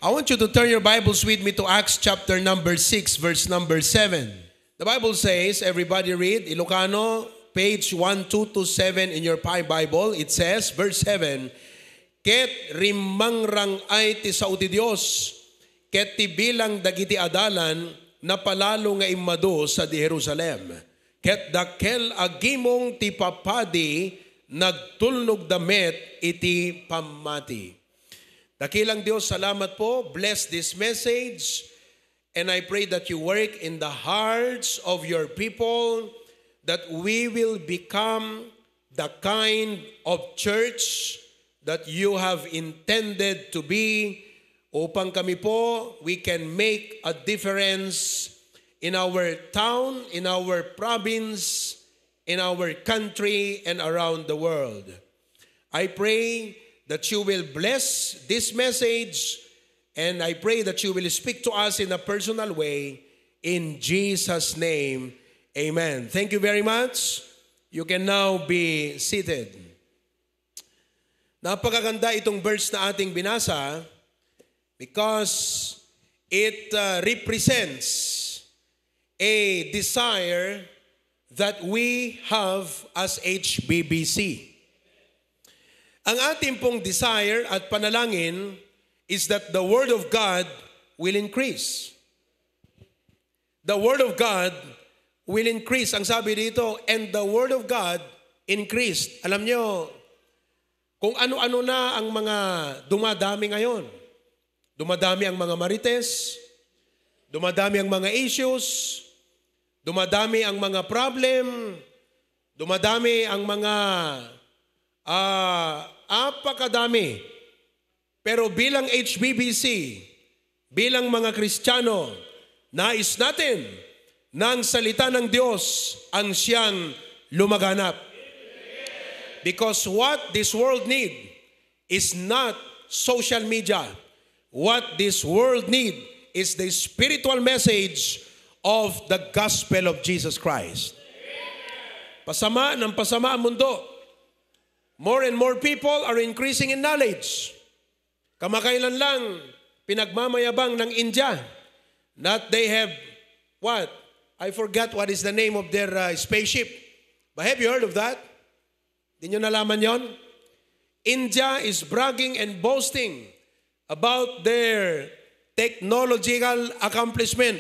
I want you to turn your Bibles with me to Acts chapter number 6, verse number 7. The Bible says, everybody read, Ilocano, page 1227 in your Bible. It says, verse 7, Ket rimangrang ay ti sao ti Dios, ket ti bilang dagiti adalan, napalalo nga imado sa di Jerusalem. Ket dakel agimong ti papadi, nagtulnog damet iti pamati. Dakilang Diyos, salamat po. Bless this message. And I pray that you work in the hearts of your people, that we will become the kind of church that you have intended to be, upang kami po, we can make a difference in our town, in our province, in our country, and around the world. I pray that you will bless this message, and I pray that you will speak to us in a personal way. In Jesus' name, amen. Thank you very much. You can now be seated. Napakaganda itong verse na ating binasa because it represents a desire that we have as HBBC. Ang ating pong desire at panalangin is that the Word of God will increase. The Word of God will increase. Ang sabi dito, and the Word of God increased. Alam nyo, kung ano-ano na ang mga dumadami ngayon. Dumadami ang mga marites, dumadami ang mga issues, dumadami ang mga problem, dumadami ang mga apakadami. Pero bilang HBBC, bilang mga Kristiyano, nais natin na ang salita ng Diyos ang siyang lumaganap. Because what this world need is not social media. What this world need is the spiritual message of the gospel of Jesus Christ. Pasama ng pasama ang mundo. More and more people are increasing in knowledge. Kamakailan lang, pinagmamayabang ng India that they have, what? I forgot what is the name of their spaceship. But have you heard of that? Di nyo nalaman yon? India is bragging and boasting about their technological accomplishment,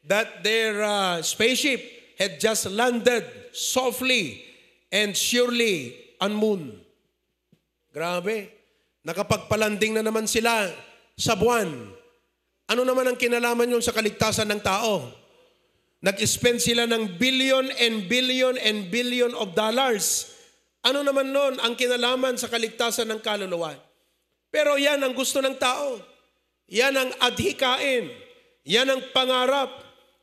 that their spaceship had just landed softly and surely on moon. Grabe. Nakapagpalanding na naman sila sa buwan. Ano naman ang kinalaman yun sa kaligtasan ng tao? Nag-spend sila ng billion and billion and billion of dollars. Ano naman nun ang kinalaman sa kaligtasan ng kaluluwa? Pero yan ang gusto ng tao. Yan ang adhikain. Yan ang pangarap.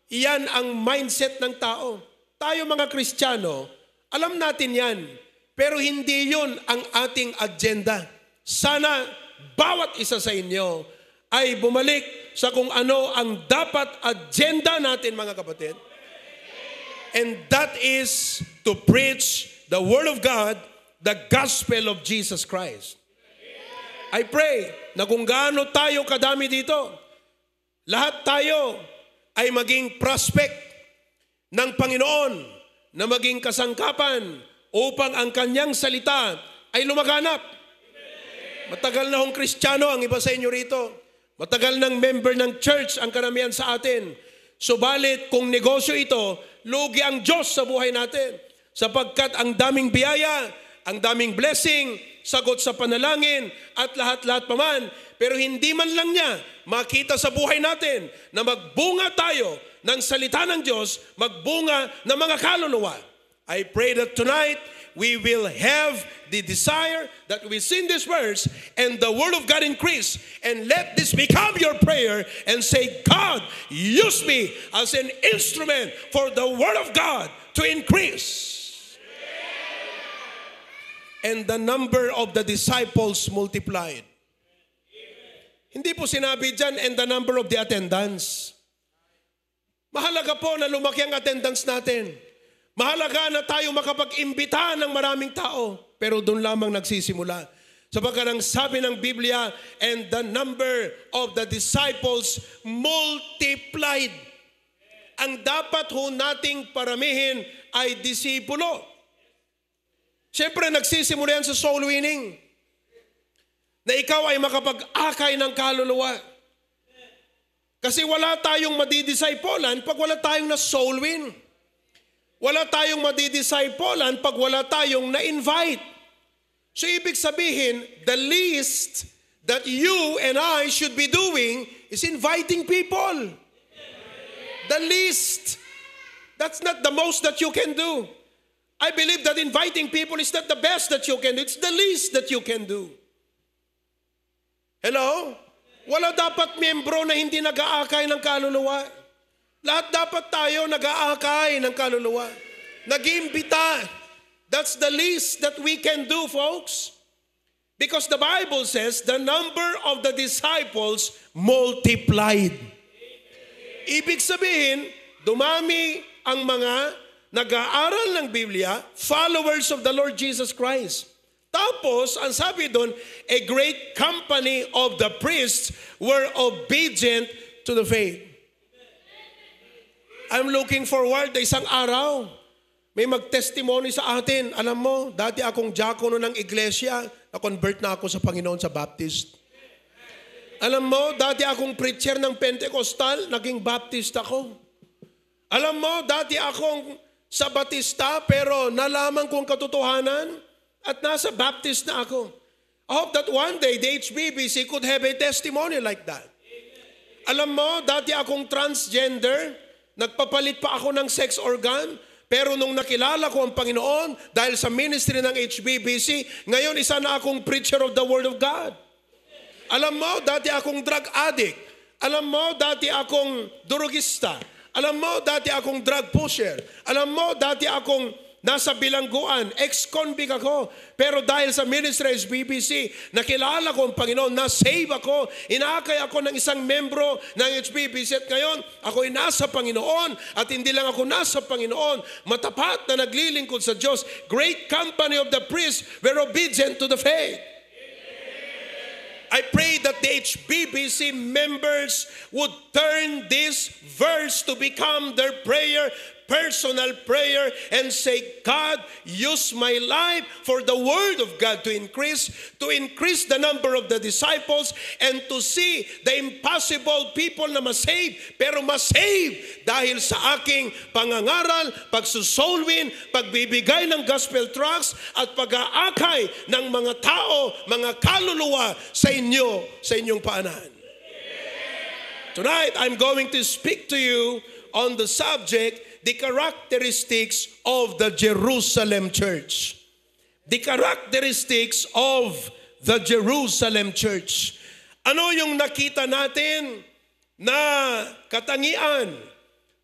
Yan ang mindset ng tao. Tayo mga Kristiyano, alam natin yan. Pero hindi yun ang ating agenda. Sana bawat isa sa inyo ay bumalik sa kung ano ang dapat agenda natin, mga kapatid. And that is to preach the Word of God, the gospel of Jesus Christ. I pray na kung gaano tayo kadami dito, lahat tayo ay maging prospect ng Panginoon na maging kasangkapan upang ang kanyang salita ay lumaganap. Matagal na hong Kristiyano ang iba sa inyo rito. Matagal ng member ng church ang karamihan sa atin. Subalit kung negosyo ito, lugi ang Diyos sa buhay natin. Sapagkat ang daming biyaya, ang daming blessing, sagot sa panalangin, at lahat-lahat pa man. Pero hindi man lang niya makita sa buhay natin na magbunga tayo ng salita ng Diyos, magbunga ng mga kaluluwa. I pray that tonight we will have the desire that we sing this verse and the Word of God increase. And let this become your prayer and say, God, use me as an instrument for the Word of God to increase. And the number of the disciples multiplied. Hindi po sinabi dyan, and the number of the attendants. Mahalaga po na lumaki ang attendance natin. Mahalaga na tayo makapag-imbita ng maraming tao. Pero doon lamang nagsisimula. Sapagkat ang sabi ng Biblia, and the number of the disciples multiplied. Ang dapat ho nating paramihin ay disipulo. Siyempre, nagsisimula yan sa soul winning. Na ikaw ay makapag-akay ng kaluluwa. Kasi wala tayong madidiscipolan pag wala tayong na soul win. Wala tayong madidiscipolan pag wala tayong na-invite. So ibig sabihin, the least that you and I should be doing is inviting people. The least. That's not the most that you can do. I believe that inviting people is not the best that you can do. It's the least that you can do. Hello? Wala dapat miyembro na hindi nag-aakay ng kaluluwa. Lahat dapat tayo nag-aakay ng kaluluwa. Nag-iimbita. That's the least that we can do, folks. Because the Bible says the number of the disciples multiplied. Ibig sabihin, dumami ang mga nag-aaral ng Biblia, followers of the Lord Jesus Christ. Tapos, ang sabi doon, a great company of the priests were obedient to the faith. I'm looking forward na isang araw, may mag-testimony sa atin. Alam mo, dati akong diakono ng iglesia, na-convert na ako sa Panginoon sa Baptist. Alam mo, dati akong preacher ng Pentecostal, naging Baptist ako. Alam mo, dati akong Sabatista, pero nalaman kong katotohanan at nasa Baptist na ako. I hope that one day the HBBC could have a testimony like that. Alam mo, dati akong transgender, nagpapalit pa ako ng sex organ, pero nung nakilala ko ang Panginoon, dahil sa ministry ng HBBC, ngayon isa na akong preacher of the Word of God. Alam mo, dati akong drug addict. Alam mo, dati akong durugista. Alam mo, dati akong drug pusher. Alam mo, dati akong nasa bilangguan. Ex-convict ako. Pero dahil sa ministry ng HBBC, nakilala ko ang Panginoon, na-save ako. Inakay ako ng isang membro ng HBBC. At ngayon, ako'y nasa Panginoon. At hindi lang ako nasa Panginoon, matapat na naglilingkod sa Diyos. Great company of the priests were obedient to the faith. I pray that the HBBC members would turn this verse to become their prayer, personal prayer, and say, God, use my life for the Word of God to increase the number of the disciples, and to see the impossible people na masave, pero masave dahil sa aking pangangaral, pagsusolwin, pagbibigay ng gospel tracts, at pag-aakay ng mga tao, mga kaluluwa sa inyong paanan. Tonight, I'm going to speak to you on the subject, the characteristics of the Jerusalem church. The characteristics of the Jerusalem church. Ano yung nakita natin na katangian,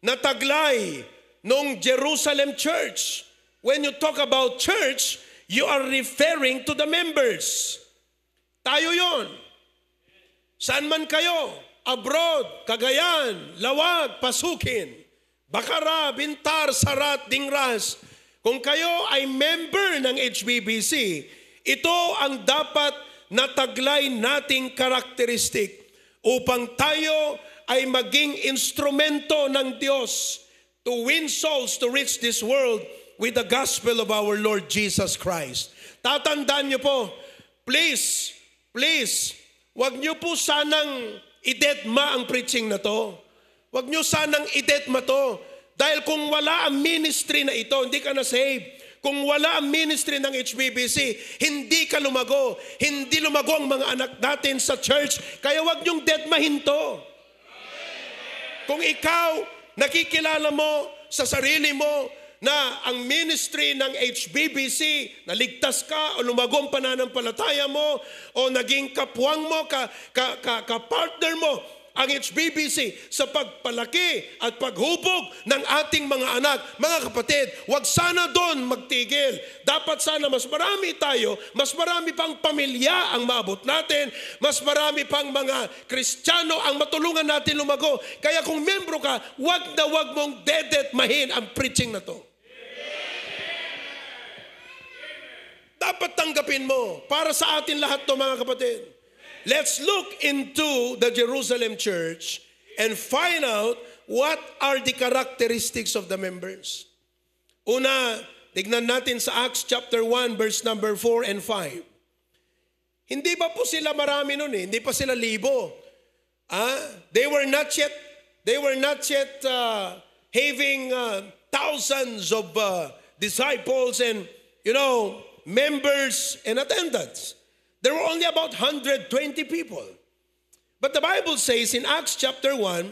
na taglay ng Jerusalem church? When you talk about church, you are referring to the members. Tayo yon. Saan man kayo? Abroad, Cagayan, Lawag, Pasukin, Bacara, Bintar, Sarat, Dingras. Kung kayo ay member ng HBBC, ito ang dapat nataglay nating karakteristik upang tayo ay maging instrumento ng Diyos to win souls to reach this world with the gospel of our Lord Jesus Christ. Tatandaan niyo po, please, wag niyo po sanang idedma ang preaching na to. Huwag nyo sanang idetma to. Dahil kung wala ang ministry na ito, hindi ka na-save. Kung wala ang ministry ng HBBC, hindi ka lumago. Hindi lumago ang mga anak natin sa church. Kaya huwag nyong dedmahin to. Kung ikaw, nakikilala mo sa sarili mo na ang ministry ng HBBC, naligtas ka o lumago ang pananampalataya mo o naging kapwang mo, ka-partner mo, ang HBBC sa pagpalaki at paghubog ng ating mga anak. Mga kapatid, wag sana doon magtigil. Dapat sana mas marami tayo, mas marami pang pamilya ang maabot natin, mas marami pang mga Kristiyano ang matulungan natin lumago. Kaya kung membro ka, wag na wag mong dedetmahin ang preaching na to. Dapat tanggapin mo para sa atin lahat to, mga kapatid. Let's look into the Jerusalem church and find out what are the characteristics of the members. Una, tignan natin sa Acts chapter 1 verse number 4 and 5. Hindi ba po sila marami nun eh? Hindi pa sila libo. They were not yet having thousands of disciples and members and attendants. There were only about 120 people. But the Bible says in Acts chapter 1,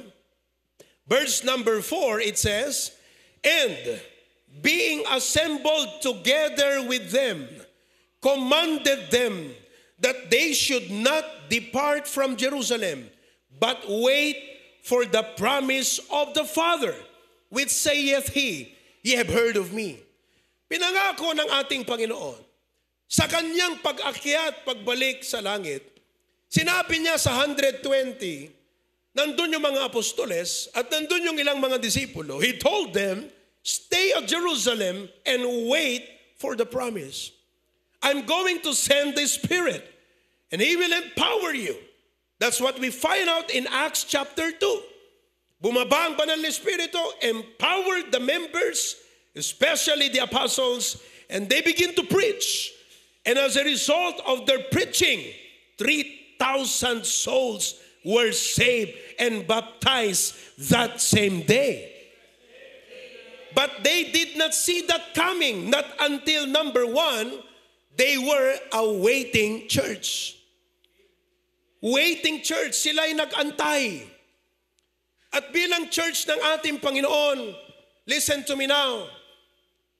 verse number 4, it says, "And being assembled together with them, commanded them that they should not depart from Jerusalem, but wait for the promise of the Father, which saith he, Ye have heard of me." Pinangako ng ating Panginoon, sa kanyang pag-akyat, pagbalik sa langit, sinabi niya sa 120, nandun yung mga apostoles at nandun yung ilang mga disipulo. He told them, stay at Jerusalem and wait for the promise. I'm going to send the Spirit and He will empower you. That's what we find out in Acts chapter 2. Bumaba ang banal na Espiritu, empowered the members, especially the apostles, and they begin to preach. And as a result of their preaching, 3,000 souls were saved and baptized that same day. But they did not see that coming. Not until number 1, they were a waiting church. Waiting church, sila'y nag-antay. At bilang church ng ating Panginoon, listen to me now,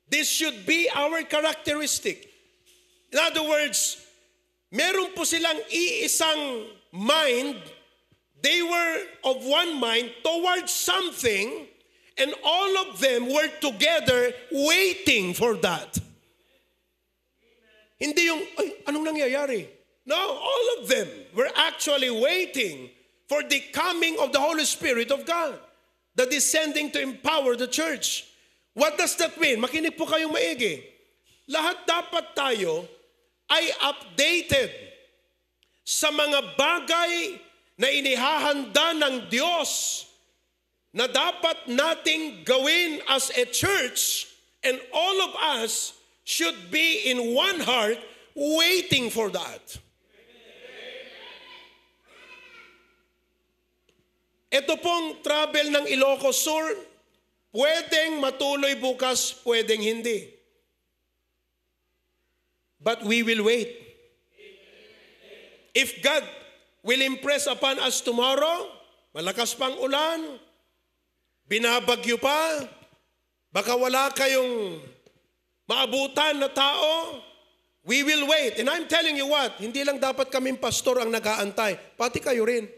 this should be our characteristic. In other words, meron po silang iisang mind. They were of one mind towards something, and all of them were together waiting for that. Hindi yung, anong nangyayari? No, all of them were actually waiting for the coming of the Holy Spirit of God, the descending to empower the church. What does that mean? Makinig po kayong maigi. Lahat dapat tayo ay updated sa mga bagay na inihahanda ng Diyos na dapat nating gawin as a church, and all of us should be in one heart waiting for that. Ito pong travel ng Ilocos Sur, pwedeng matuloy bukas, pwedeng hindi. But we will wait. If God will impress upon us tomorrow, malakas pang ulan, binabagyo pa, baka wala kayong maabutan na tao, we will wait. And I'm telling you what, hindi lang dapat kaming pastor ang nag-aantay, pati kayo rin.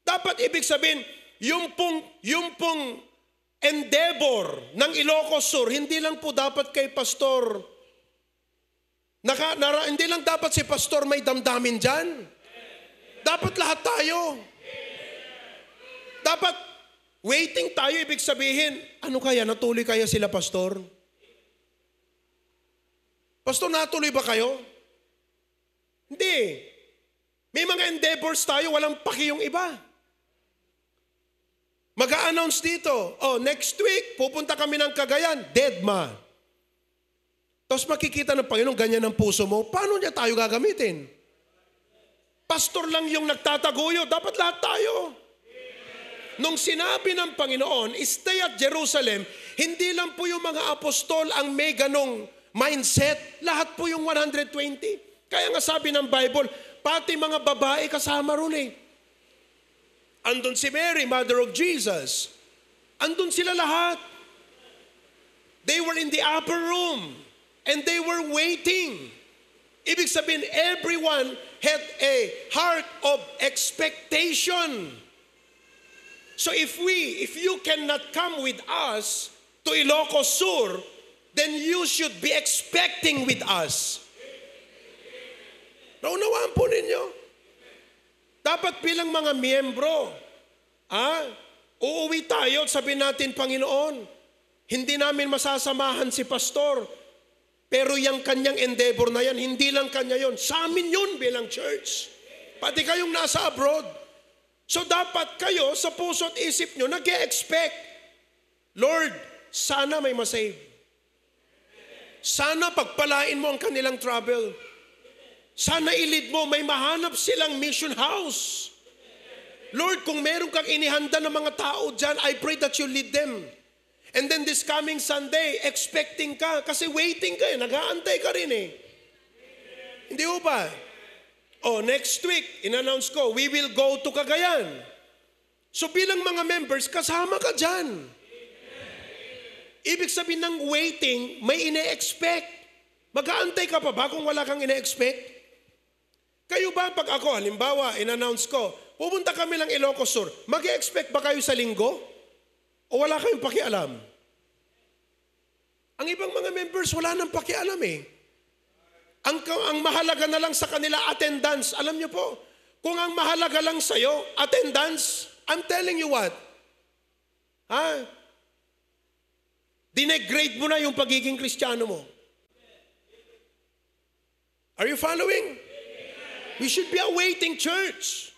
Dapat ibig sabihin, yung pong endeavor ng Ilocos Sur, hindi lang po dapat kay pastor, hindi lang dapat si pastor may damdamin dyan. Dapat lahat tayo. Dapat waiting tayo, ibig sabihin, ano kaya, natuloy kaya sila pastor? Pastor, natuloy ba kayo? Hindi. May mga endeavors tayo, walang paki yung iba. Mag-a-announce dito, next week, pupunta kami ng Cagayan, dead man. Tapos makikita ng Panginoon, ganyan ang puso mo, paano niya tayo gagamitin? Pastor lang yung nagtataguyo, dapat lahat tayo. Nung sinabi ng Panginoon, stay at Jerusalem, hindi lang po yung mga apostol ang may ganong mindset, lahat po yung 120. Kaya nga sabi ng Bible, pati mga babae kasama ron eh. Andun si Mary, mother of Jesus. Andun sila lahat. They were in the upper room and they were waiting. Ibig sabihin, everyone had a heart of expectation. So if you cannot come with us to Ilocos Sur, then you should be expecting with us. Naunawaan po ninyo? Dapat bilang mga miyembro, uuwi tayo at sabihin natin, Panginoon, hindi namin masasamahan si pastor. Pero yung kanyang endeavor na yan, hindi lang kanya yon. Sa amin yun bilang church. Pati kayong nasa abroad. So dapat kayo sa puso at isip nyo, nag-e-expect, Lord, sana may masave. Sana pagpalain mo ang kanilang travel. Sana ilid mo, may mahanap silang mission house. Lord, kung meron kang inihanda ng mga tao dyan, I pray that you lead them. And then this coming Sunday, expecting ka, kasi waiting ka nag-aantay ka rin Hindi mo ba? Next week, in-announce ko, we will go to Cagayan. So bilang mga members, kasama ka dyan. Ibig sabihin ng waiting, may ine-expect. Mag-aantay ka pa ba kung wala kang ine-expect? Kayo ba, pag ako, halimbawa, in-announce ko, pupunta kami lang Ilocos Sur, mag-e-expect ba kayo sa linggo? O wala kayong pakialam? Ang ibang mga members, wala nang pakialam Ang mahalaga na lang sa kanila, attendance. Alam niyo po, kung ang mahalaga lang sa'yo, attendance, I'm telling you what, dinegrade mo na yung pagiging Kristiyano mo. Are you following? We should be a waiting church.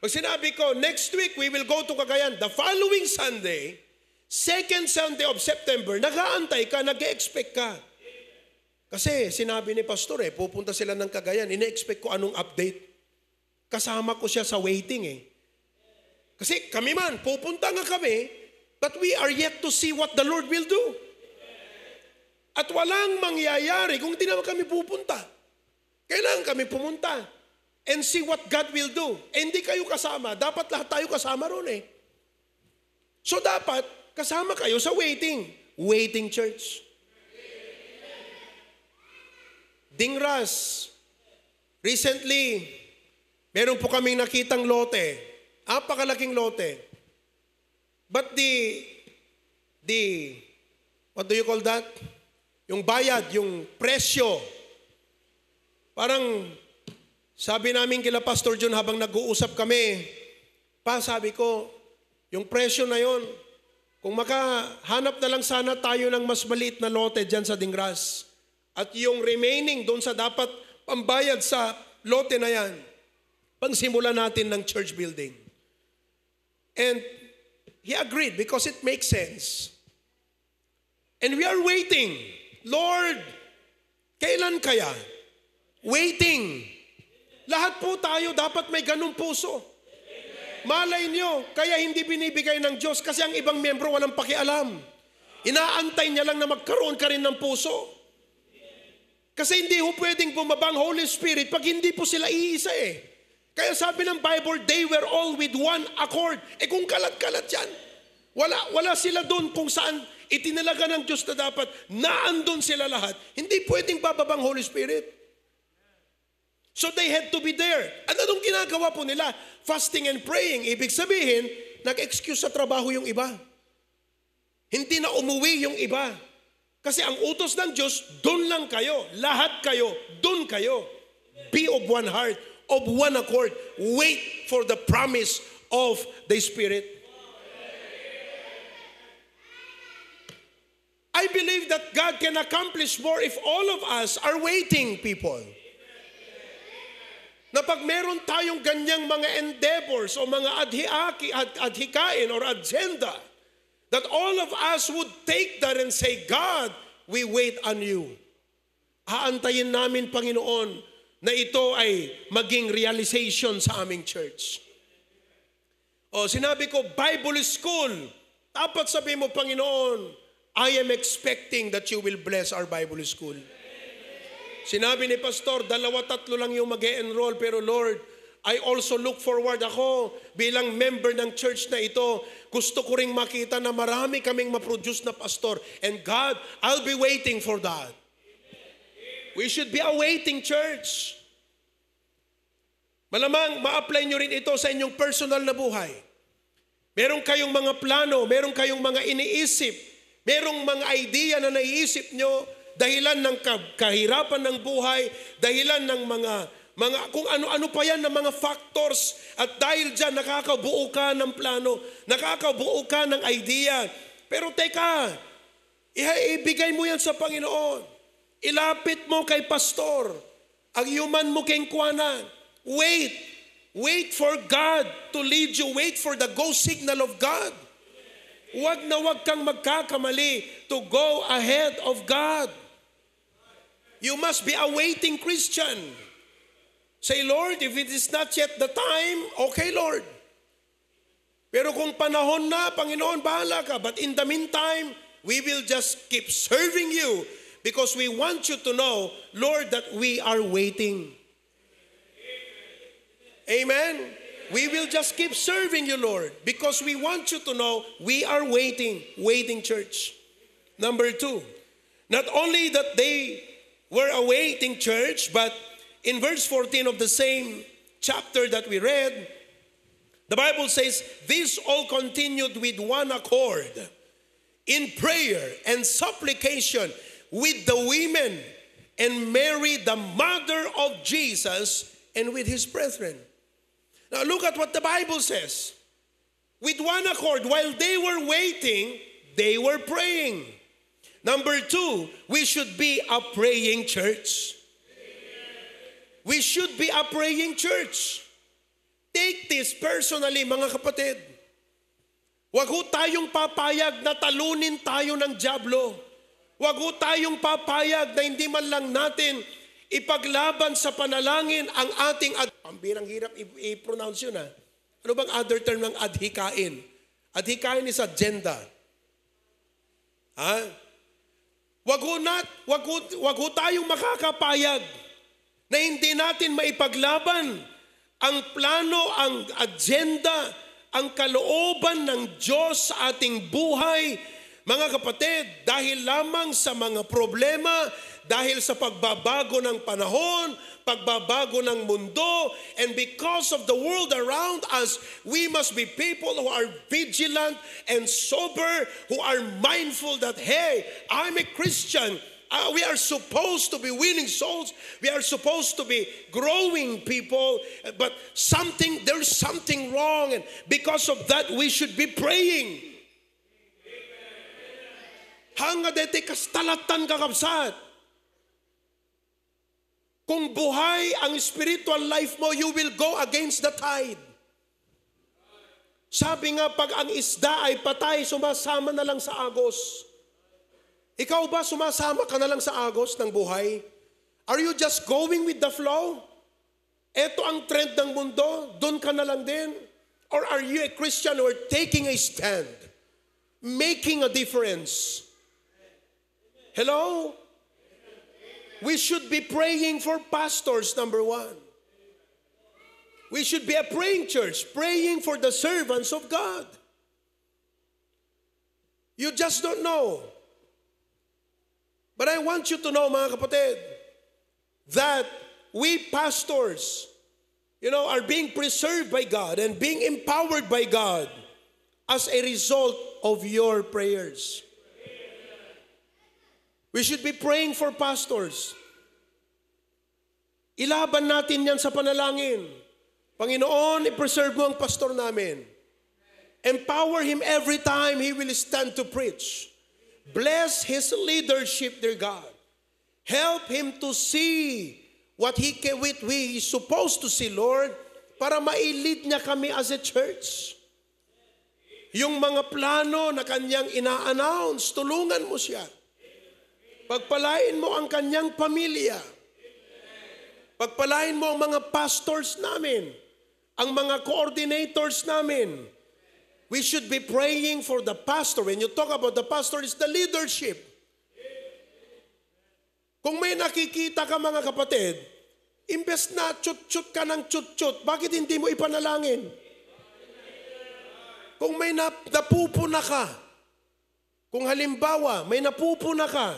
Pag sinabi ko, next week we will go to Cagayan, the following Sunday, second Sunday of September, nag-aantay ka, nag-expect ka. Kasi sinabi ni Pastor pupunta sila ng Cagayan, ine-expect ko anong update. Kasama ko siya sa waiting Kasi kami man, pupunta nga kami, but we are yet to see what the Lord will do. At walang mangyayari kung di naman kami pupunta. Kailangan kami pumunta and see what God will do. Hindi kayo kasama. Dapat lahat tayo kasama ron So dapat kasama kayo sa waiting. Waiting church. Dingras. Recently, meron po kaming nakitang lote. Apakalaking lote. But what do you call that? Yung bayad, yung presyo. Parang sabi namin kila Pastor John habang nag-uusap kami, sabi ko, yung presyo na yon, kung makahanap na lang sana tayo ng mas maliit na lote dyan sa Dingras, at yung remaining doon sa dapat pambayad sa lote na yan, pangsimula natin ng church building. And he agreed because it makes sense. And we are waiting. Lord, kailan kaya? Waiting. Lahat po tayo dapat may ganung puso. Malay nyo, kaya hindi binibigay ng Diyos kasi ang ibang miyembro walang pakialam. Inaantay niya lang na magkaroon ka rin ng puso. Kasi hindi ho pwedeng bumaba ang Holy Spirit pag hindi po sila iisa Kaya sabi ng Bible, they were all with one accord. Kung kalat-kalat yan, wala sila doon kung saan itinalaga ng Diyos na dapat naandun sila lahat. Hindi pwedeng bababang Holy Spirit. So they had to be there. Anong ginagawa po nila? Fasting and praying. Ibig sabihin, nag-excuse sa trabaho yung iba. Hindi na umuwi yung iba. Kasi ang utos ng Diyos, doon lang kayo. Lahat kayo, doon kayo. Be of one heart, of one accord. Wait for the promise of the Spirit. I believe that God can accomplish more if all of us are waiting, people. Na pag meron tayong ganyang mga endeavors o mga adhikain or agenda, that all of us would take that and say, God, we wait on you. Aantayin namin, Panginoon, na ito ay maging realization sa aming church. Sinabi ko, Bible school. Dapat sabihin mo, Panginoon, I am expecting that you will bless our Bible school. Sinabi ni Pastor, 2-3 lang yung mag-e-enroll, pero Lord, I also look forward ako bilang member ng church na ito. Gusto ko ring makita na marami kaming ma-produce na pastor. And God, I'll be waiting for that. We should be a waiting church. Malamang ma-apply nyo rin ito sa inyong personal na buhay. Meron kayong mga plano, meron kayong mga iniisip, merong mga idea na naiisip nyo, dahilan ng kahirapan ng buhay, dahilan ng mga kung ano-ano pa yan na mga factors, at dahil dyan nakakabuo ka ng plano, nakakabuo ka ng idea. Pero teka, ibigay mo yan sa Panginoon. Ilapit mo kay pastor. Ang human mo kay kuana. Wait. Wait for God to lead you. Wait for the go signal of God. Huwag na huwag kang magkakamali to go ahead of God. You must be a waiting Christian. Say, Lord, if it is not yet the time, okay, Lord. Pero kung panahon na, Panginoon, bahala ka. But in the meantime, we will just keep serving you because we want you to know, Lord, that we are waiting. Amen? We will just keep serving you, Lord, because we want you to know we are waiting, church. Number 2, not only that they were awaiting, church, but in verse 14 of the same chapter that we read, the Bible says, this all continued with one accord in prayer and supplication with the women and Mary, the mother of Jesus, and with his brethren. Now look at what the Bible says. With one accord, while they were waiting, they were praying. Number 2, we should be a praying church. We should be a praying church. Take this personally, mga kapatid. Huwag ho tayong papayag na talunin tayo ng dyablo. Huwag ho tayong papayag na hindi man lang natin ipaglaban sa panalangin ang ating pambirang hirap i-pronounce yun. Ano bang other term ng adhikain? Adhikain is agenda. Wag ho tayong makakapayag na hindi natin maipaglaban ang plano, ang agenda, ang kalooban ng Diyos sa ating buhay, mga kapatid, dahil lamang sa mga problema, dahil sa pagbabago ng panahon, pagbabago ng mundo, and because of the world around us, we must be people who are vigilant and sober, who are mindful that, hey, I'm a Christian. We are supposed to be winning souls. We are supposed to be growing people, but there's something wrong, and because of that, we should be praying. Hanga dete kastalatan kakabsat. Kung buhay ang spiritual life mo, you will go against the tide. Sabi nga, pag ang isda ay patay, sumasama na lang sa agos. Ikaw ba, sumasama ka na lang sa agos ng buhay? Are you just going with the flow? Ito ang trend ng mundo, doon ka na lang din? Or are you a Christian who are taking a stand, making a difference? Hello? We should be praying for pastors, number 1. We should be a praying church, praying for the servants of God. You just don't know. But I want you to know, mga kapatid, that we pastors, are being preserved by God and being empowered by God as a result of your prayers. We should be praying for pastors. Ilaban natin yan sa panalangin. Panginoon, i-preserve mo ang pastor namin. Empower him every time he will stand to preach. Bless his leadership, dear God. Help him to see what he is supposed to see, Lord, para ma-lead niya kami as a church. Yung mga plano na kanyang ina-announce, tulungan mo siya. Pagpalain mo ang kanyang pamilya. Pagpalain mo ang mga pastors namin, ang mga coordinators namin. We should be praying for the pastor. When you talk about the pastor, it's the leadership. Kung may nakikita ka, mga kapatid, imbes na chut-chut ka ng chut-chut, bakit hindi mo ipanalangin? Kung may napupuna ka, kung halimbawa may napupuna ka,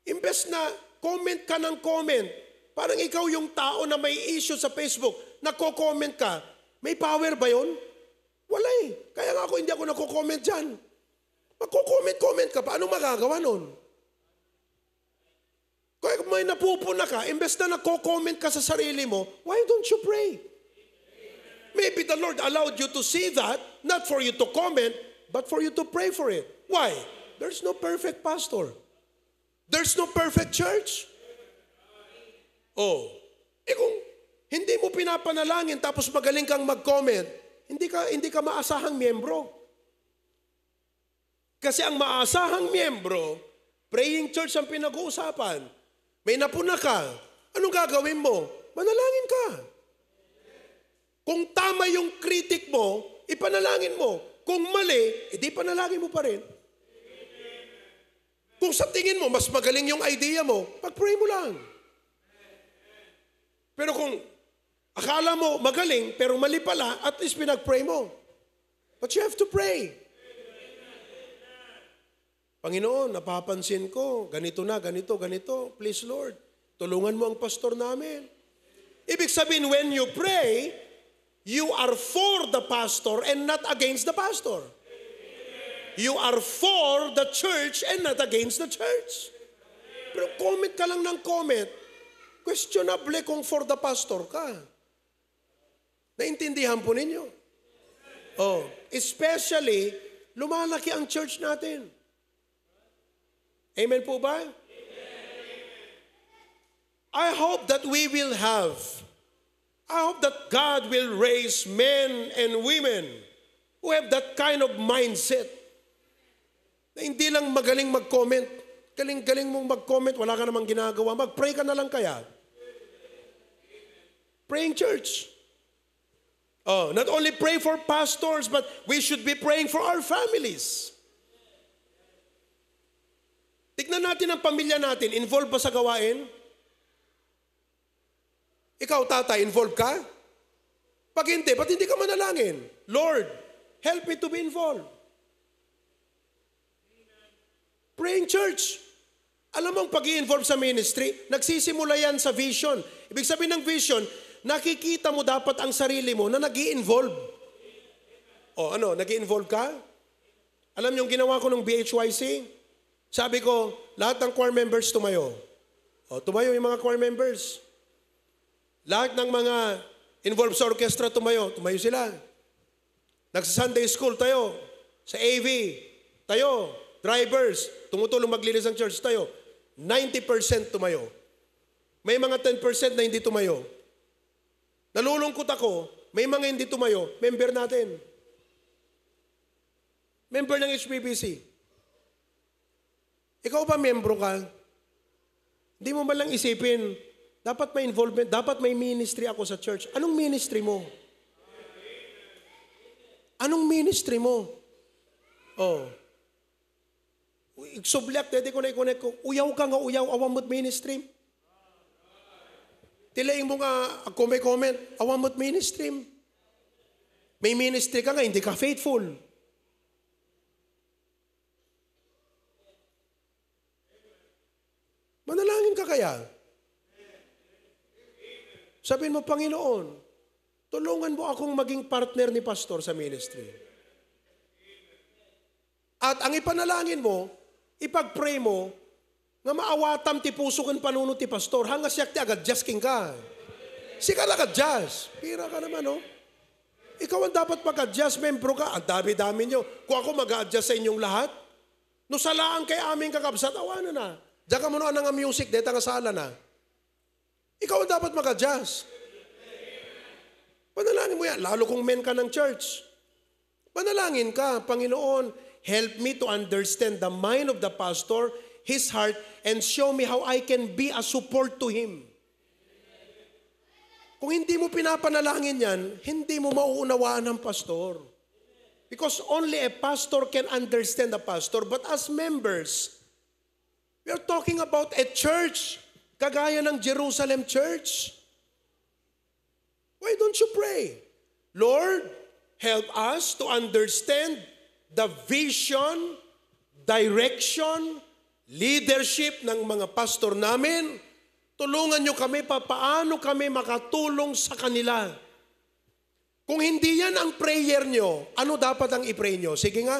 imbes na comment ka ng comment, parang ikaw yung tao na may issue sa Facebook, nagko-comment ka, may power ba yun? Wala eh. Kaya nga hindi ako nagko-comment dyan. Magko-comment ka pa, anong magagawa nun? Kaya kung may napupuna ka, imbes na nagko-comment ka sa sarili mo, why don't you pray? Maybe the Lord allowed you to see that, not for you to comment, but for you to pray for it. Why? There's no perfect pastor. There's no perfect church. Oh, kung hindi mo pinapanalangin tapos magaling kang mag-comment, hindi ka maasahang miyembro. Kasi ang maasahang miyembro, praying church ang pinag-uusapan. May napuna ka, anong gagawin mo? Manalangin ka. Kung tama yung kritik mo, ipanalangin mo. Kung mali, edi panalangin mo pa rin. Kung sa tingin mo, mas magaling yung idea mo, pag-pray mo lang. Pero kung akala mo magaling, pero mali pala, at least pinag-pray mo. But you have to pray. Panginoon, napapansin ko, ganito na, ganito. Please Lord, tulungan mo ang pastor namin. Ibig sabihin, when you pray, you are for the pastor and not against the pastor. You are for the church and not against the church. Pero comment ka lang ng comment, questionable kung for the pastor ka. Naintindihan po ninyo? Oh, especially, lumalaki ang church natin. Amen po ba? I hope that I hope that God will raise men and women who have that kind of mindset. Na hindi lang magaling mag-comment. Galing mong mag-comment, wala ka namang ginagawa. Mag-pray ka na lang kaya. Praying church. Oh, not only pray for pastors, but we should be praying for our families. Tignan natin ang pamilya natin. Involved ba sa gawain? Ikaw, tatay, involved ka? Pag hindi, ba't hindi ka manalangin? Lord, help me to be involved. Praying church. Alam mo ang pag-i-involve sa ministry, nagsisimula yan sa vision. Ibig sabihin ng vision, nakikita mo dapat ang sarili mo na nag-i-involve. O ano, nag-i-involve ka? Alam niyo yung ginawa ko ng BHYC? Sabi ko, lahat ng choir members tumayo. O, tumayo yung mga choir members. Lahat ng mga involved sa orchestra tumayo sila. Nagsa-Sunday school tayo, sa AV, tayo, drivers, tumutulong maglinis ang church tayo. 90% tumayo. May mga 10% na hindi tumayo. Nalulungkot ako, may mga hindi tumayo, member natin. Member ng HBBC. Ikaw ba membro ka? Hindi mo man lang isipin, dapat may involvement, dapat may ministry ako sa church. Anong ministry mo? Anong ministry mo? Oh. Sublyak, dede ko na i-connect ko. Uyaw ka nga, uyaw, awamot ministry. Tilaing mo nga, ako may comment, awamot ministry. May ministry ka nga, hindi ka faithful. Manalangin ka kaya? Sabihin mo, Panginoon, tulungan mo akong maging partner ni pastor sa ministry. At ang ipanalangin mo, ipag-pray mo, nga maawatam ti puso kan panunod ti pastor, hanga siyak ti agad-just king ka. Sika agad-just. Pira ka naman, no? Ikaw ang dapat mag-adjust, membro ka. Ang dami-dami nyo. Kung ako mag-adjust sa inyong lahat, no salaan kay aming kakabsat, awanan na. Diyan ka muna nga music, deta nga sala na. Ikaw ang dapat mag-adjust. Panalangin mo yan, lalo kung men ka ng church. Panalangin ka, Panginoon, help me to understand the mind of the pastor, his heart, and show me how I can be a support to him. Kung hindi mo pinapanalangin yan, hindi mo mauunawaan ng pastor. Because only a pastor can understand the pastor. But as members, we are talking about a church, kagaya ng Jerusalem Church. Why don't you pray? Lord, help us to understand the vision, direction, leadership ng mga pastor namin. Tulungan nyo kami paano kami makatulong sa kanila. Kung hindi yan ang prayer nyo, ano dapat ang i-pray nyo? Sige nga.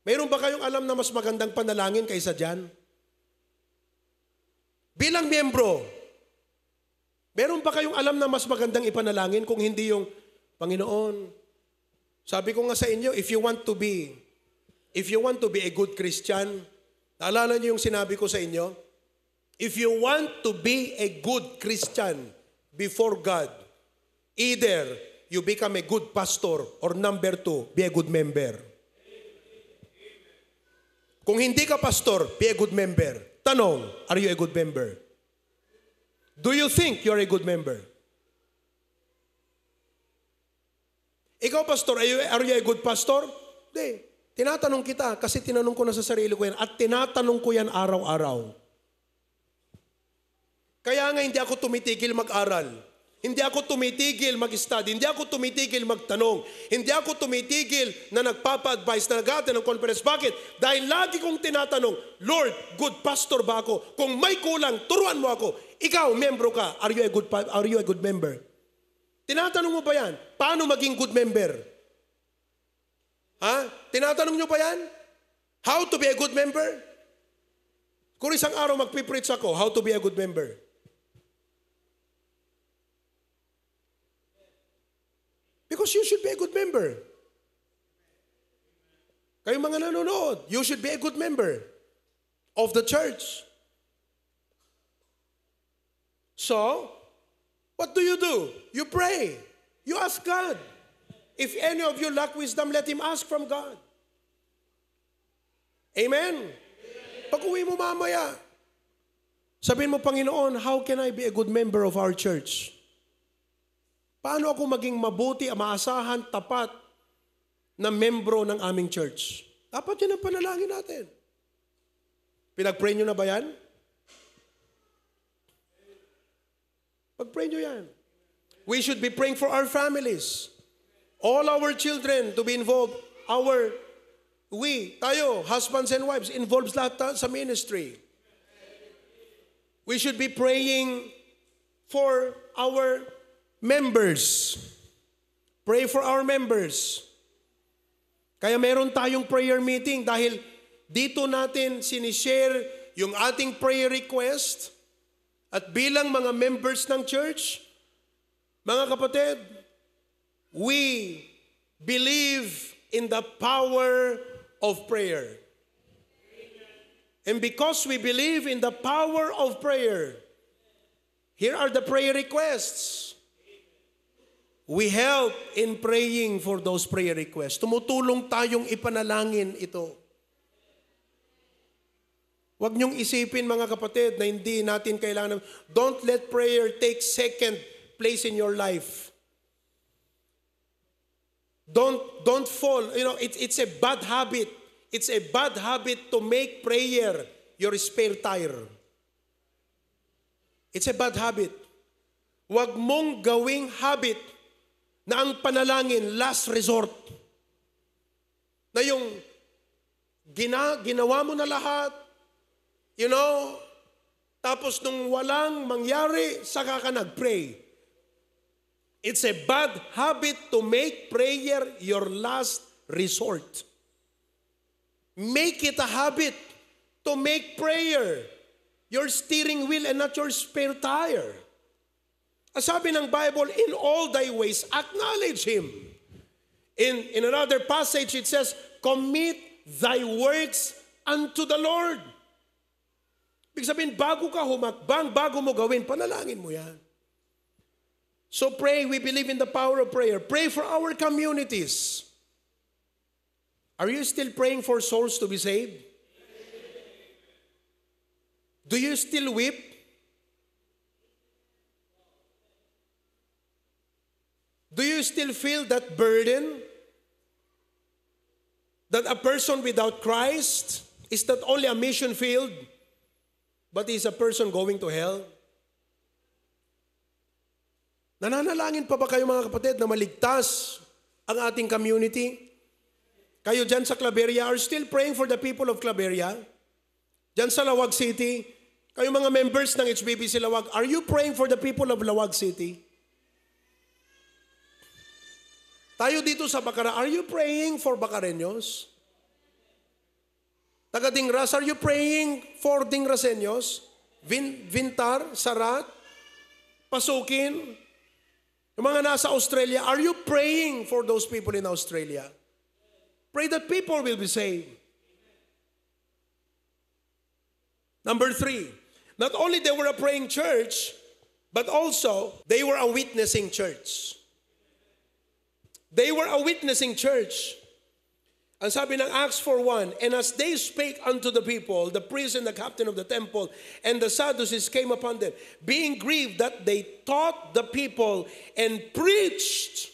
Mayroon ba kayong alam na mas magandang panalangin kaysa dyan? Bilang miyembro, meron ba kayong alam na mas magandang ipanalangin kung hindi yung, Panginoon, sabi ko nga sa inyo, if you want to be a good Christian, Naalala niyo yung sinabi ko sa inyo? If you want to be a good Christian before God, either you become a good pastor or number 2, be a good member. Kung hindi ka pastor, be a good member. Tanong, are you a good member? Do you think you're a good member? Ikaw, pastor, are you a good pastor? Hindi. Tinatanong kita kasi tinanong ko na sa sarili ko yan at tinatanong ko yan araw-araw. Kaya nga hindi ako tumitigil mag-aral. Hindi ako tumitigil mag-study. Hindi ako tumitigil magtanong. Hindi ako tumitigil na nagpapa-advise na nag-attend ng conference. Bakit? Dahil lagi kong tinatanong, Lord, good pastor ba ako? Kung may kulang, turuan mo ako. Ikaw, membro ka. Are you a good member? Tinatanong mo ba yan? Paano maging good member? Ha? Tinatanong nyo ba yan? How to be a good member? Kung isang araw magpipreach ako, how to be a good member? Because you should be a good member. Kayong mga nanonood, you should be a good member of the church. So, what do? You pray. You ask God. If any of you lack wisdom, let him ask from God. Amen? Pag-uwi mo mamaya, sabihin mo, Panginoon, how can I be a good member of our church? Paano ako maging mabuti, maasahan, tapat na membro ng aming church? Dapat yun ang panalangin natin. Pinag-pray nyo na ba yan? Pag-pray nyo yan. We should be praying for our families. All our children to be involved. Tayo, husbands and wives, involves lahat sa ministry. We should be praying for our members. Pray for our members. Kaya meron tayong prayer meeting dahil dito natin sinishare yung ating prayer request at bilang mga members ng church, mga kapatid, we believe in the power of prayer. And because we believe in the power of prayer, here are the prayer requests. We help in praying for those prayer requests. Tumutulong tayong ipanalangin ito. Huwag niyong isipin, mga kapatid, na hindi natin kailangan. Don't let prayer take second place in your life. Don't fall. You know, it's a bad habit. It's a bad habit to make prayer your spare tire. It's a bad habit. Huwag mong gawing habit na ang panalangin, last resort. Na yung ginawa mo na lahat, tapos nung walang mangyari, saka ka nag-pray. It's a bad habit to make prayer your last resort. Make it a habit to make prayer your steering wheel and not your spare tire. Sabi ng Bible, in all thy ways, acknowledge Him. In another passage, it says, commit thy works unto the Lord. Ibig sabihin, bago ka humakbang, bago mo gawin, panalangin mo yan. So pray, we believe in the power of prayer. Pray for our communities. Are you still praying for souls to be saved? Do you still weep? Do you still feel that burden? That a person without Christ is not only a mission field, but is a person going to hell? Nananalangin pa ba kayo, mga kapatid, na maligtas ang ating community? Kayo dyan sa Claveria, are still praying for the people of Claveria? Dyan sa Lawag City, kayo mga members ng HBBC Lawag, are you praying for the people of Lawag City? Tayo dito sa Bacara, are you praying for Bacareños? Taga Dingras, are you praying for Dingraseños? Vintar, Sarat, Pasukin? Yung mga nasa Australia, are you praying for those people in Australia? Pray that people will be saved. Number 3, not only they were a praying church, but also they were a witnessing church. They were a witnessing church. Ang sabi ng Acts 4:1, and as they spake unto the people, the priest and the captain of the temple and the Sadducees came upon them, being grieved that they taught the people and preached.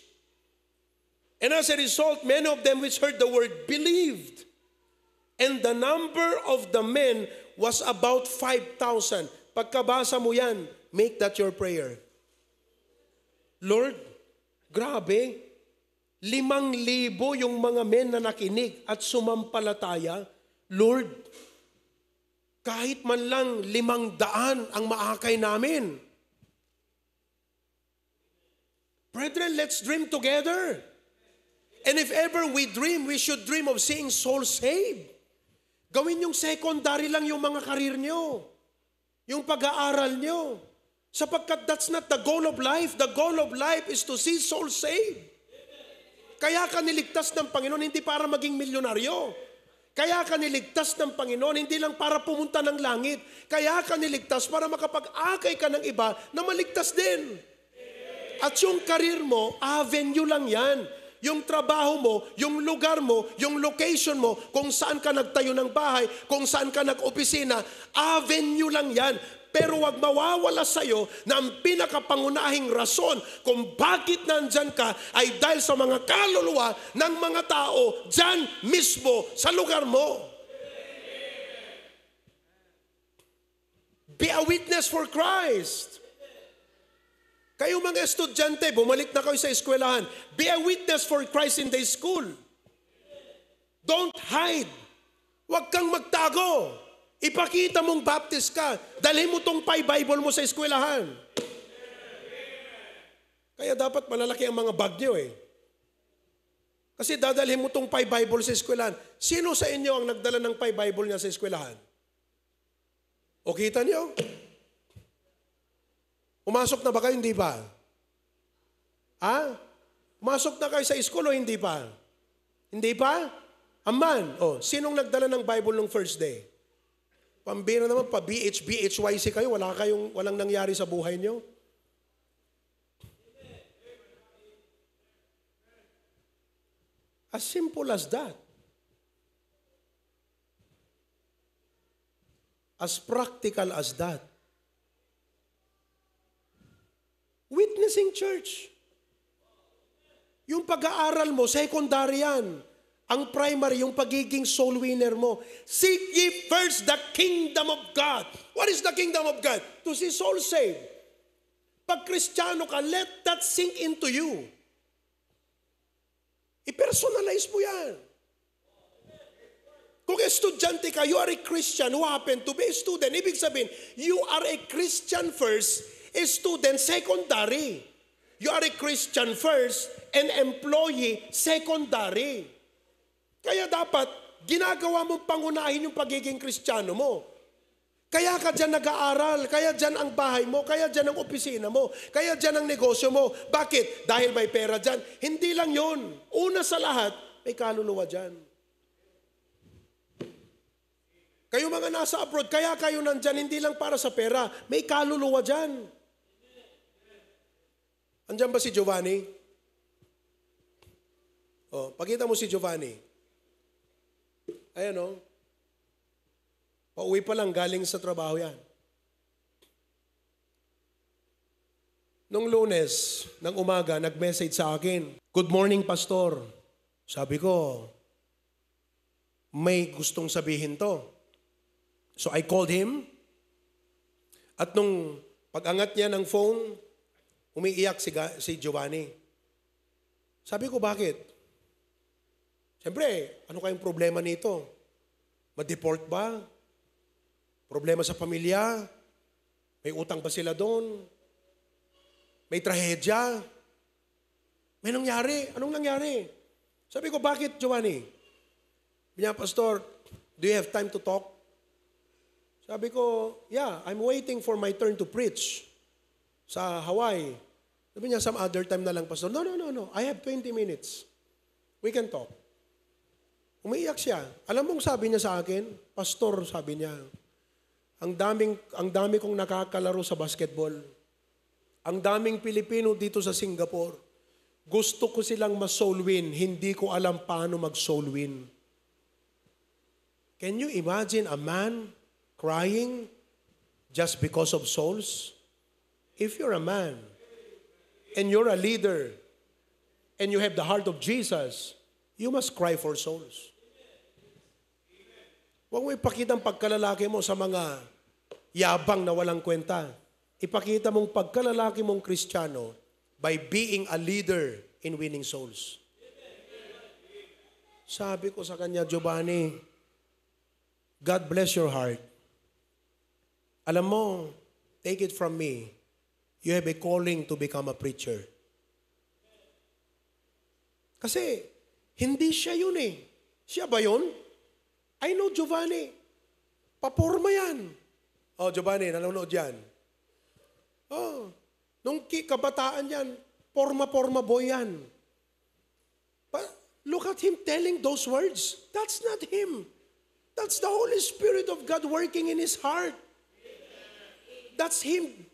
And as a result, many of them which heard the word believed. And the number of the men was about 5,000. Pagkabasa mo yan, make that your prayer. Lord, grabe. 5,000 yung mga men na nakinig at sumampalataya. Lord, kahit man lang 500 ang maakay namin. Brethren, let's dream together. And if ever we dream, we should dream of seeing souls saved. Gawin yung secondary lang yung mga karir nyo. Yung pag-aaral nyo. Sapagkat that's not the goal of life. The goal of life is to see souls saved. Kaya ka niligtas ng Panginoon, hindi para maging milyonaryo. Kaya ka niligtas ng Panginoon, hindi lang para pumunta ng langit. Kaya ka niligtas para makapag-akay ka ng iba na maligtas din. At yung karir mo, avenue lang yan. Yung trabaho mo, yung lugar mo, yung location mo, kung saan ka nagtayo ng bahay, kung saan ka nag-opisina, avenue lang yan. Pero wag mawawala sa'yo na ang pinakapangunahing rason kung bakit nandyan ka ay dahil sa mga kaluluwa ng mga tao dyan mismo sa lugar mo. Be a witness for Christ. Kayo mga estudyante, bumalik na kayo sa eskwelahan. Be a witness for Christ in the school. Don't hide. Huwag kang magtago. Ipakita mong Baptist ka. Dalhin mo tong Bible mo sa eskwelahan. Kaya dapat malalaki ang mga bag nyo eh. Kasi dadalhin mo tong Bible sa eskwelahan. Sino sa inyo ang nagdala ng Bible niya sa eskwelahan? O kita nyo? Pumasok na ba kayo? Hindi pa. Ha? Pumasok na kayo sa school o hindi pa? Hindi pa? Aman. O, sinong nagdala ng Bible nung first day? Pambira naman, BHYC kayo, walang nangyari sa buhay nyo. As simple as that. As practical as that. Witnessing church. Yung pag-aaral mo, secondary yan. Ang primary, yung pagiging soul winner mo. Seek ye first the kingdom of God. What is the kingdom of God? To see souls saved. Pag Kristiyano ka, let that sink into you. I-personalize mo yan. Kung estudyante ka, you are a Christian who happen to be a student. Ibig sabihin, you are a Christian first, a student secondary. You are a Christian first, an employee secondary. Kaya dapat, ginagawa mong pangunahin yung pagiging Kristiyano mo. Kaya ka dyan nag-aaral, kaya dyan ang bahay mo, kaya dyan ang opisina mo, kaya dyan ang negosyo mo. Bakit? Dahil may pera dyan. Hindi lang yun. Una sa lahat, may kaluluwa dyan. Kayo mga nasa abroad, kaya kayo nandyan, hindi lang para sa pera, may kaluluwa dyan. Andyan ba si Giovanni? O, pakita mo si Giovanni. Ayan o. Pauwi pa lang, galing sa trabaho yan. Nung Lunes, ng umaga, nag-message sa akin, "Good morning, Pastor." Sabi ko, may gustong sabihin to. So I called him. At nung pag-angat niya ng phone, umiiyak si Giovanni. Sabi ko, bakit? Siyempre, ano kayong problema nito? Ma-deport ba? Problema sa pamilya? May utang ba sila doon? May trahedya? May nangyari? Anong nangyari? Sabi ko, bakit, Giovanni? Sabi niya, "Pastor, do you have time to talk?" Sabi ko, "Yeah, I'm waiting for my turn to preach sa Hawaii." Sabi niya, "Some other time na lang, Pastor." No. I have 20 minutes. We can talk. Umiiyak siya. Alam mong sabi niya sa akin, "Pastor," sabi niya, Ang dami kong nakakalaro sa basketball. Ang daming Pilipino dito sa Singapore. Gusto ko silang ma-soul win. Hindi ko alam paano mag-soul win. Can you imagine a man crying just because of souls? If you're a man and you're a leader and you have the heart of Jesus, you must cry for souls. Huwag mo ipakita ang pagkalalaki mo sa mga yabang na walang kwenta. Ipakita mong pagkalalaki mong Kristiyano by being a leader in winning souls. Sabi ko sa kanya, Giovanni, God bless your heart. Alam mo, take it from me, you have a calling to become a preacher. Kasi, hindi siya yun eh. Siya ba yun? I know Giovanni. Paporma yan. Oh, Giovanni, nanonood yan. Oh, nung kabataan yan, porma-porma boy yan. But look at him telling those words. That's not him. That's the Holy Spirit of God working in his heart. That's him.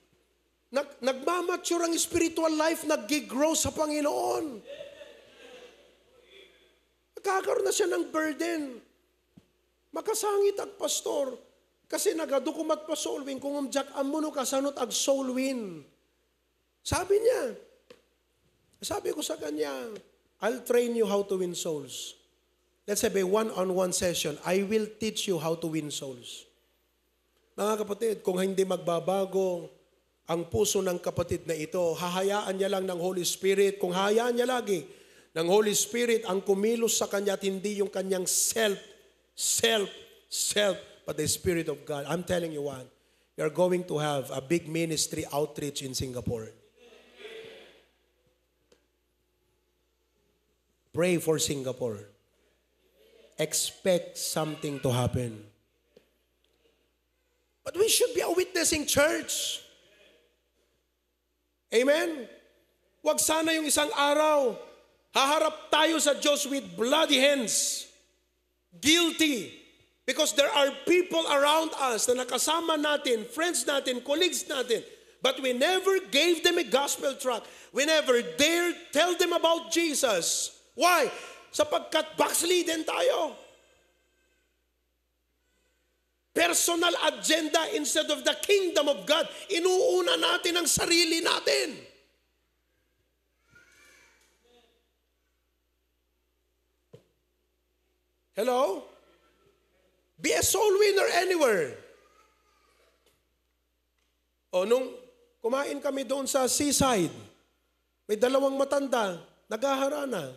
Nagmamature ang spiritual life, nag-grow sa Panginoon. Nagkakaroon na siya ng burden. Makasangit ag pastor. Kasi nagadukumat pa soul win. Kung amjak amuno ka, sanot ag soul win. Sabi niya. Sabi ko sa kanya, I'll train you how to win souls. Let's have a one-on-one session. I will teach you how to win souls. Mga kapatid, kung hindi magbabago ang puso ng kapatid na ito, hahayaan niya lang ng Holy Spirit. Kung hahayaan niya lagi ng Holy Spirit ang kumilos sa kanya at hindi yung kanyang self, but the Spirit of God. I'm telling you what, we are going to have a big ministry outreach in Singapore. Pray for Singapore. Expect something to happen. But we should be a witnessing church. Amen? Huwag sana yung isang araw, haharap tayo sa Diyos with bloody hands. Guilty. Because there are people around us na nakasama natin, friends natin, colleagues natin, but we never gave them a gospel tract. We never dared tell them about Jesus. Why? Sapagkat backslidden tayo. Personal agenda instead of the kingdom of God. Inuuna natin ang sarili natin. Hello? Be a soul winner anywhere. O nung kumain kami doon sa seaside, may dalawang matanda, naghaharana.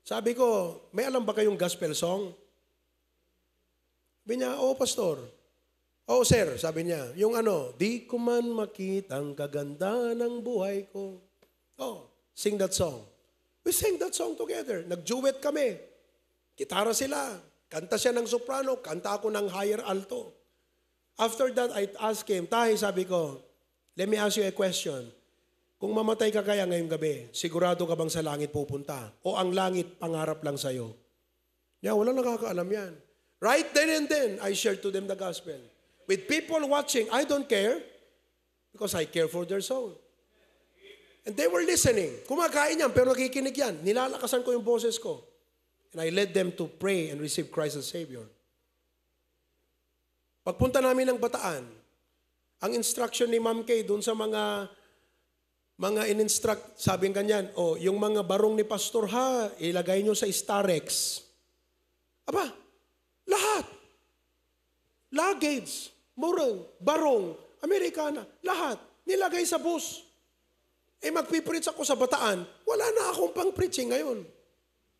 Sabi ko, may alam ba kayong gospel song? Sabi niya, pastor. Sir, sabi niya, yung di ko man makita ang kaganda ng buhay ko. Sing that song. We sang that song together. Nag-duet kami. Gitara sila. Kanta siya ng soprano, kanta ako ng higher alto. After that, I asked him, Tay, sabi ko, let me ask you a question. Kung mamatay ka kaya ngayong gabi, sigurado ka bang sa langit pupunta? O ang langit pangarap lang sa'yo? Walang nakakaalam yan. Right then and then, I shared to them the gospel. With people watching, I don't care because I care for their soul. And they were listening. Kumakain yan, pero nakikinig yan. Nilalakasan ko yung boses ko. And I led them to pray and receive Christ as Savior. Pagpunta namin ng Bataan, ang instruction ni Ma'am Kay doon sa mga in-instruct, sabing ganyan, yung mga barong ni Pastor ilagay nyo sa Starex. Aba, lahat. Luggage, murang, barong, Amerikana, lahat. Nilagay sa bus. Magpipreach ako sa Bataan, wala na akong pang-preaching ngayon.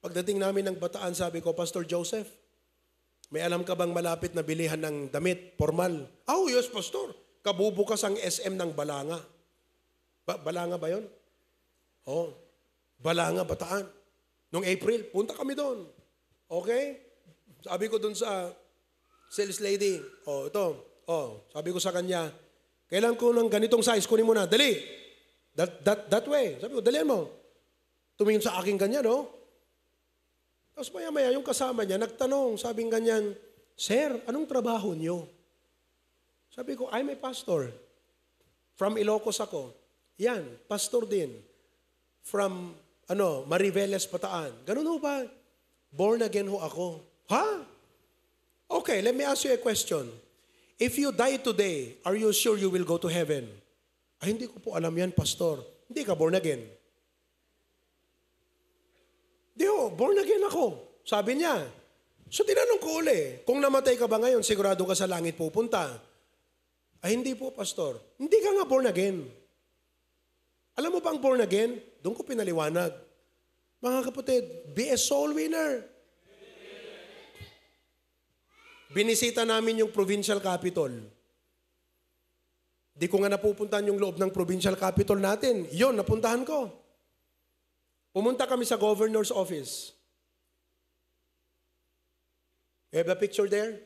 Pagdating namin ng Bataan, sabi ko, Pastor Joseph, may alam ka bang malapit na bilihan ng damit, formal? Yes, Pastor. Kabubukas ang SM ng Balanga. Balanga ba yun? Balanga, Bataan. Noong April, punta kami doon. Okay? Sabi ko doon sa sales lady, ito. Sabi ko sa kanya, kailan ko ng ganitong size, kunin mo na. Dali. That way. Sabi ko, dalihan mo. Tumingin sa akin ganyan, Tapos maya-maya, yung kasama niya, nagtanong, sabing ganyan, Sir, anong trabaho niyo? Sabi ko, I'm a pastor. From Ilocos ako. Yan, pastor din. From Mariveles, Bataan. Ganun ho ba? Born again ho ako. Ha? Okay, let me ask you a question. If you die today, are you sure you will go to heaven? Ay, hindi ko po alam yan, pastor. Hindi ka born again. Di ho, born again ako. Sabi niya. So tinanong ko uli, kung namatay ka ba ngayon, sigurado ka sa langit pupunta? Ay, hindi po, pastor. Hindi ka nga born again. Alam mo ba ang born again? Doon ko pinaliwanag. Mga kapatid, be a soul winner. Binisita namin yung provincial capital. Di ko nga napupuntahan yung loob ng provincial capital natin. Yun, napuntahan ko. Pumunta kami sa governor's office. You have a picture there?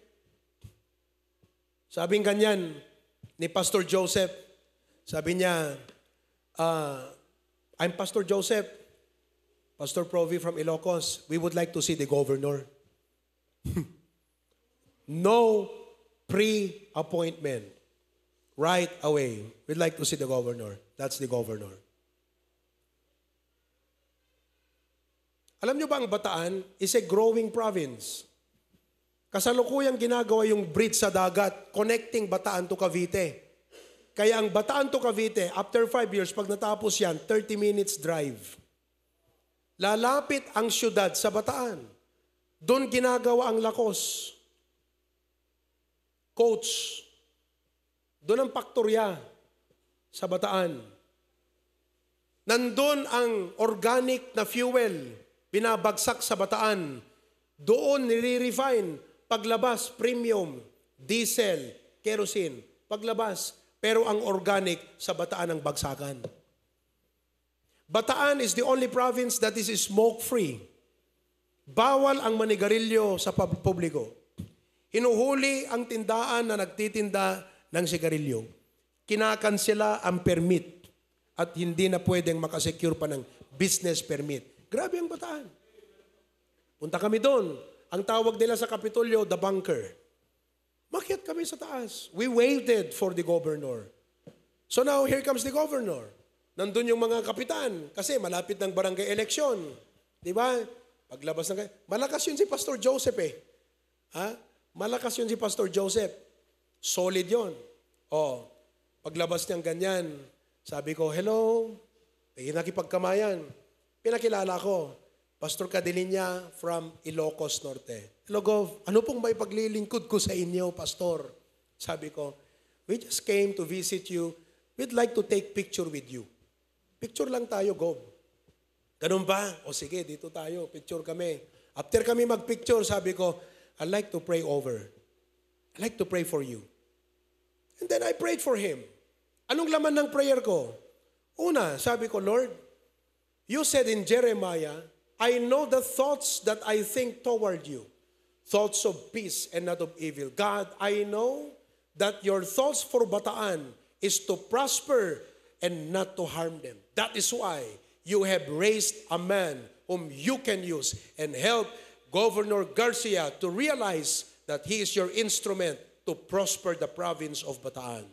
Sabing ganyan ni Pastor Joseph. Sabi niya, I'm Pastor Joseph, Pastor Provi from Ilocos. We would like to see the governor. No pre-appointment. Right away. We'd like to see the governor. That's the governor. Alam niyo ba ang Bataan is a growing province? Kasalukuyang ginagawa yung bridge sa dagat connecting Bataan to Cavite. Kaya ang Bataan to Cavite, after 5 years, pag natapos yan, 30 minutes drive. Lalapit ang syudad sa Bataan. Doon ginagawa ang Lakos. Coach. Doon ang paktorya sa Bataan. Nandun ang organic na fuel, binabagsak sa Bataan. Doon nire-refine. Paglabas, premium, diesel, kerosene. Paglabas, pero ang organic sa Bataan ang bagsakan. Bataan is the only province that is smoke-free. Bawal ang manigarilyo sa publiko. Hinuhuli ang tindaan na nagtitinda ng sigarilyo. Kinakansela ang permit at hindi na pwedeng makasecure pa ng business permit. Grabe ang Bataan. Punta kami doon. Ang tawag nila sa Kapitolyo, the bunker. Makiat kami sa taas. We waited for the governor. So now, here comes the governor. Nandun yung mga kapitan kasi malapit ng barangay election. Di ba? Paglabas ng... Malakas yun si Pastor Joseph eh. Ha? Malakas yun si Pastor Joseph. Solid yun. Paglabas niyang ganyan, sabi ko, hello, nakipagkamayan. Pinakilala ko, Pastor Cadilinya from Ilocos Norte. Hello, Gov. Ano pong may paglilingkod ko sa inyo, Pastor? Sabi ko, we just came to visit you. We'd like to take picture with you. Picture lang tayo, Gov. Ganun ba? O sige, dito tayo. Picture kami. After kami magpicture, sabi ko, I'd like to pray over. I'd like to pray for you. And then I prayed for him. Anong laman ng prayer ko? Una, sabi ko, Lord, you said in Jeremiah, I know the thoughts that I think toward you, thoughts of peace and not of evil. God, I know that your thoughts for Bataan is to prosper and not to harm them. That is why you have raised a man whom you can use and help Governor Garcia to realize that he is your instrument to prosper the province of Bataan.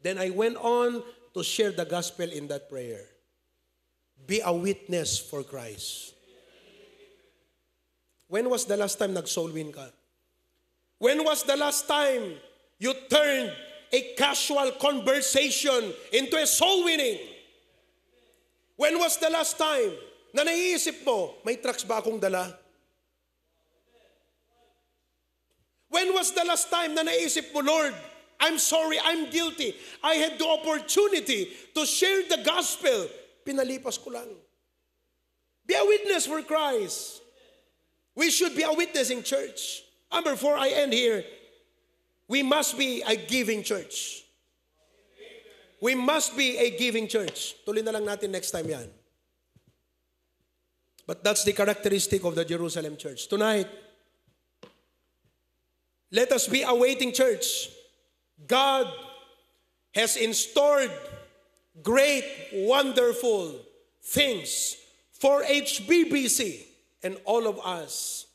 Then I went on to share the gospel in that prayer. Be a witness for Christ. When was the last time nag-soul win ka? When was the last time you turned a casual conversation into a soul winning? When was the last time na naiisip mo, may trucks ba akong dala? When was the last time na naisip mo, Lord, I'm sorry, I'm guilty. I had the opportunity to share the gospel. Pinalipas ko lang. Be a witness for Christ. We should be a witness in church. And before I end here, we must be a giving church. We must be a giving church. Tuloy na lang natin next time yan. But that's the characteristic of the Jerusalem church. Tonight, let us be a waiting church. God has installed great, wonderful things for HBBC, and all of us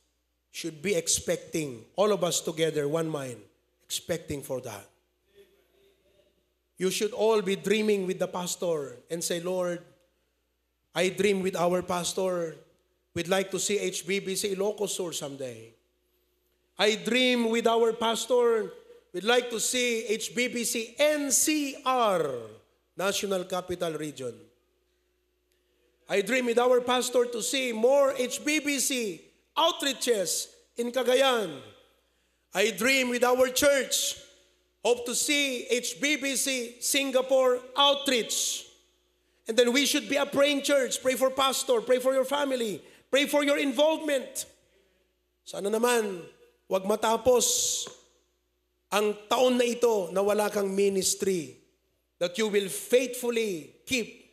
should be expecting, all of us together, one mind, expecting for that. You should all be dreaming with the pastor and say, Lord, I dream with our pastor. We'd like to see HBBC Ilocos Sur someday. I dream with our pastor. We'd like to see HBBC NCR, National Capital Region. I dream with our pastor to see more HBBC outreaches in Cagayan. I dream with our church, hope to see HBBC Singapore outreach. And then we should be a praying church. Pray for pastor, pray for your family, pray for your involvement. Sana naman, wag matapos ang taon na ito na wala kang ministry that you will faithfully keep.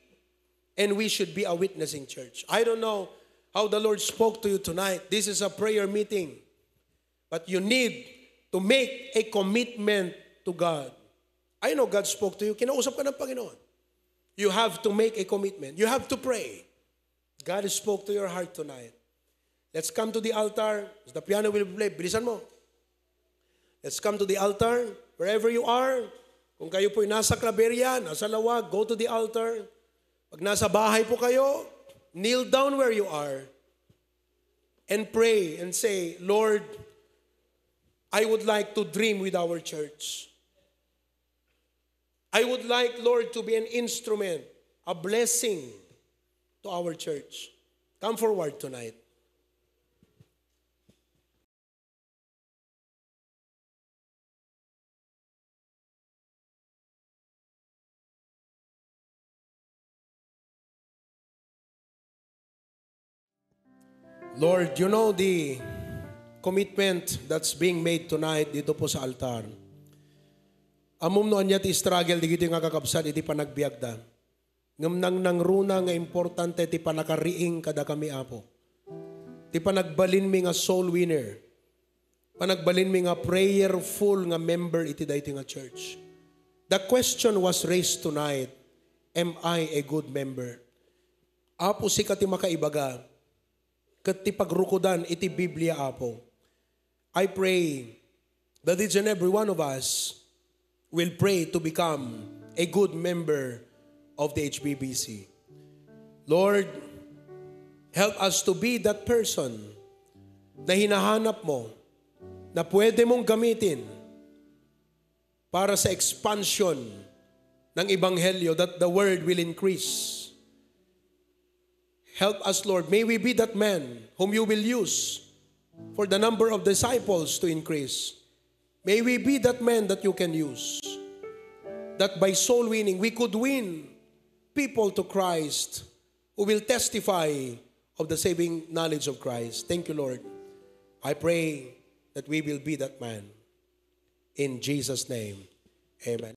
And we should be a witnessing church. I don't know how the Lord spoke to you tonight. This is a prayer meeting. But you need to make a commitment to God. I know God spoke to you. Kinausap ka ng Panginoon. You have to make a commitment. You have to pray. God spoke to your heart tonight. Let's come to the altar. The piano will play. Bilisan mo. Let's come to the altar. Wherever you are. Kung kayo po'y nasa Claveria, nasa Lawag, go to the altar. Pag nasa bahay po kayo, kneel down where you are and pray and say, Lord, I would like to dream with our church. I would like, Lord, to be an instrument, a blessing to our church. Come forward tonight. Lord, you know the commitment that's being made tonight dito po sa altar. Amom noon niya ti struggle, di gito nga kakabsat, iti panagbiagda. Ngam nang runa nga importante ti panakariing kada kami apo. Ti panagbalin mi nga soul winner. Panagbalin mi nga prayerful nga member iti dayti nga church. The question was raised tonight, am I a good member? Apo si kati makaibaga, kat ti pagrukudan iti Biblia apo. I pray that each and every one of us will pray to become a good member of the HBBC. Lord, help us to be that person na hinahanap mo, na pwede mong gamitin para sa expansion ng Ebanghelyo, that the word will increase. Help us, Lord. May we be that man whom you will use for the number of disciples to increase. May we be that man that you can use. That by soul winning, we could win people to Christ who will testify of the saving knowledge of Christ. Thank you, Lord. I pray that we will be that man. In Jesus' name, amen.